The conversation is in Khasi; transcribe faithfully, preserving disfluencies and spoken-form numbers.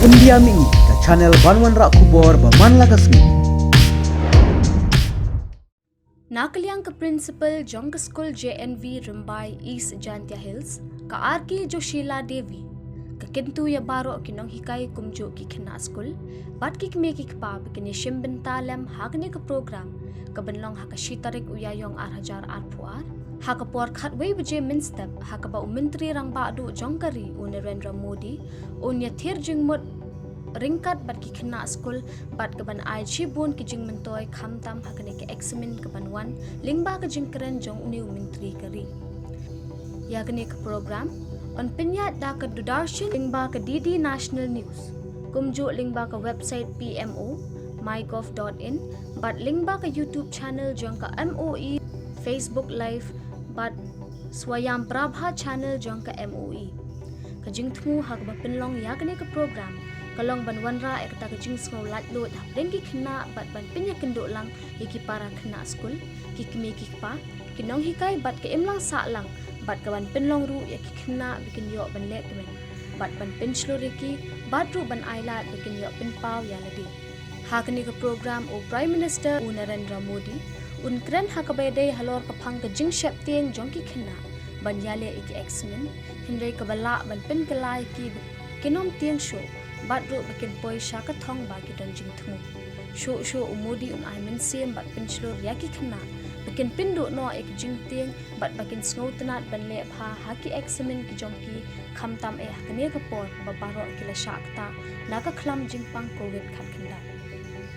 India Mihngi, ka channel ban wanrah khubor ba man la ka sngi. Na ka liang ka principal jong ka skul J N V Rymbai East Jaintia Hills, ka R K Joshila Devi, ka kyntu ïa baroh ki nonghikai kumjuh ki khynnah skul bad ki kmie ki kpa ba kin ïashim bynta lem ha kane ka program, ka ban long ha ka shi tarik u Ïaïong ar hajar arphew ar, ha ka por khatwei baje mynstep, ha kaba u Myntri Rangbah Duh jong ka ri u Narendra Modi un ïathir jingmut ryngkat bad ki khynnah skul bad ka ban ai shibun ki jingmyntoi khamtam ha kane ka eksamin ka ban wan lyngba ka jingkren jong une u myntri ka ri. Ïa kane ka program yn pynïaid da ka Doordarshan lyngba ka D D National News, kumjuh lyngba ka website P M O, mygov dot in, bad lyngba ka YouTube channel jong ka M O E, Facebook Live, bad Swayam Prabha channel jong ka M O E. Ka jingthmu ha kaba pynlong ïa kane ka program ka long ban wanrah ïa kata ka jingsngew laitluid hapdeng ki khynnah bad ban pynïakynduh lang ïa ki para khynnah skul, ki kmie ki kpa, ki nonghikai bad ka imlang sahlang, bad ka ban pynlong ruh ïa ki khynnah ba kin ïoh ban leh kmen, bad ban pynshlur ïa ki, bad ruh ban ailad ba kin ïoh pynpaw ïa lade. Ha kane ka program u Prime Minister u Narendra Modi un kren ha kaba ïadei halor ka phang ka jingsheptieng jong ki khynnah ban ïaleh ïa ki eksamin, hynrei kaba lah ban pynkylla ïa ki ba kin ym tieng shuh, bad ruh ba kin poi sha ka thong ba ki don jingthmu. Shuh shuh u Modi un ai mynsiem bad pynshlur ïa ki khynnah ba kin pynduh noh ïa ki jingtieng bad ba kin sngewtynnad ban leh bha ha ki eksamin ki jong ki, khamtam eh ha kane ka por ba baroh ki la shah ktah na ka khlam jingpang Covid khatkhyndai.